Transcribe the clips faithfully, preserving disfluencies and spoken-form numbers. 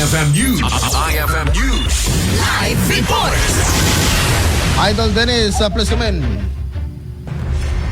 F M News. I F M News. Live report. Idol Dennis, uh, please come in.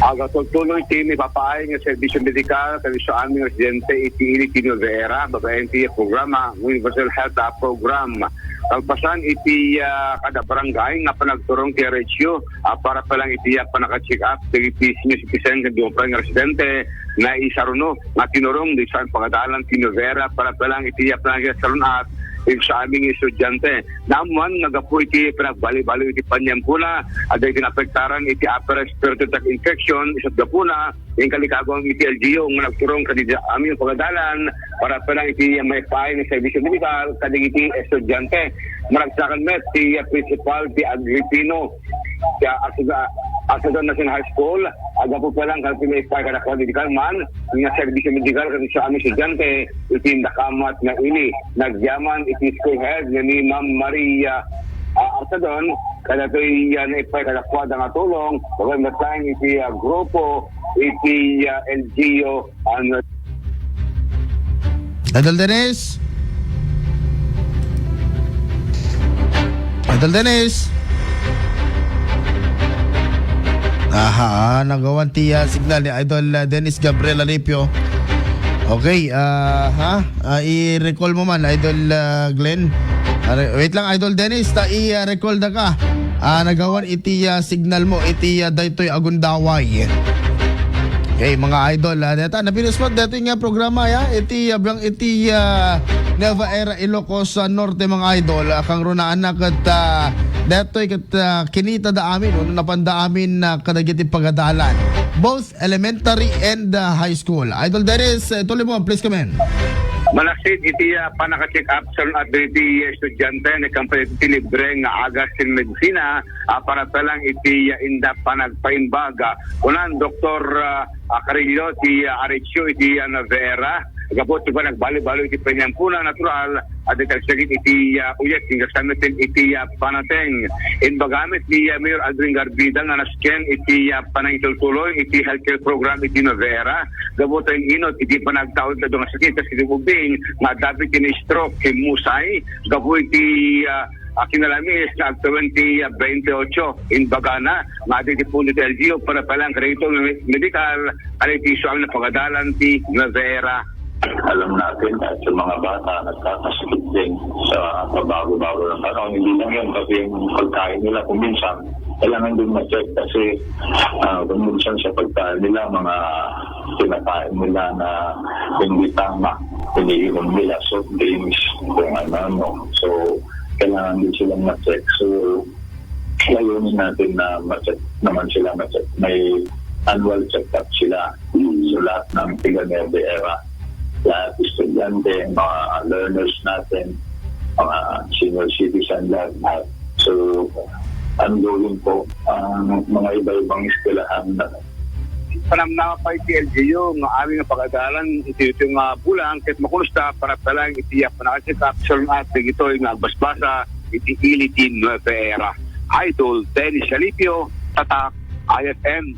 Agatultuloy ti maipapaay nga serbisyo medikal kadagiti amin nga residente iti ili ti Nueva Era, babaen ti programa, Universal Health, ah, Program. Kalpasan iti, ah, kada barangay nga panagturong ti R H U, ah, para pa lang iti, ah, panaka-check-up dagiti senior citizen ken dumapay nga residente, naisaruno nga tinurong dagiti saan pagadalan ti Nueva Era para pa lang iti, ah, panagsaruno-at iti amin nga estudiante. Naammuan nga gapu iti panagbali-bali iti paniempona, adda iti naapektaran iti upper respiratory tract infection, isu't gapuna, iti kalikaguan iti L G U nga nagturong kadagiti amin nga pagadalan para pa lang iti maipaay nga serbisyo medikal kadagiti estudiante. Maragsakan met ti principal ti Agripino, ti Arsa-, Arsadon National High School, gapu pa lang kadagiti maipaay kadakuada medikal man nga serbisyo medikal kadagiti amin estudiante iti nakamat nga ili. Nagyaman iti school head nga ni Ma'am Maria, ah, Arsadon, kadatoy, ah, naipaay kadakuada nga tulong, babaen met laeng iti, ah, grupo iti, ah, L G U, ano. Idol Dennis? Idol Dennis? Aha, nagawan ti, ah, signal ni Idol, ah, Dennis Gabriel Alipio. Okay, ah, ha? Ah, i-recall mo man, Idol, ah, Glenn. Ah, re-, wait lang, Idol Dennis, ta i-recall da ka. Ah, nagawan iti, ah, signal mo, iti, ah, daytoy a gundaway. Okay, mga idol, ah, deta, napinuspot daytoy nga programa, ya, iti, ah, biang iti, ah, Nueva Era, Ilocos, ah, Norte, mga idol, ah, kangrunaanna ket, ah, daytoy ket, ah, kinita da amin, no, napan da amin, ah, kadagiti pagadalan. Both elementary and, uh, high school. Idol Dennis, uh, tuloy mo, please come in. Manaksid iti, uh, panaka-check-up sa iti estudiante, nagkampay iti libre nga agas ken medisina, uh, para pa lang iti, uh, inda panagpaimbag. Uh, kunan, Doktor, uh, uh, Carillo, ti, uh, R H U iti, uh, Nueva Era, gapu ti panagbali-bali iti paniempona, natural, adda ti agsakit iti, ah, uyek, inggapsam met iti, ah, panateng. Imbaga met ni, ah, Mayor Aldrin Garbida nga nasken iti, ah, panangitultuloy iti healthcare program iti Nueva Era. Gapu ta in-inut iti panagtaud ti adu nga sakit, kas iti ubbing, nga adda pay ti stroke, himmusay, gapu iti, ah, ah, kinalamis nga agtawen ti, ah, twenty-eight. Imbagana, nga adda iti pundo ti L G U para pa lang kredito medikal, adda iti suang na pagadalan ti Nueva Era. Alam natin, kahit sa mga bata, nagkakasakit din sa pabago-bago ng panahon. Hindi lang yan, pati yung pagkain nila, kung minsan, kailangan din ma-check kasi, ah, kung minsan sa pagkain nila, mga kinakain nila na hindi tama, iniinom nila, soft drinks, kung ano-ano. So, kailangan din silang ma-check. So, layunin natin na ma-check naman sila, ma-check. May annual check-up sila. So, lahat ng taga Nueva Era, lahat estudyante, mga learners natin, mga senior citizen, lahat, lahat. So, ongoing po ang mga iba-ibang eskwelahan na panamnama pay ti L G U nga amin nga pagadalan iti, iti nga bulan ket makunusta para pa lang iti, ah, panaka-check-up, saan dagitoy nga agbasbasa iti ili ti Nueva Era. Idol Dennis Alipio, Tatak, I F M.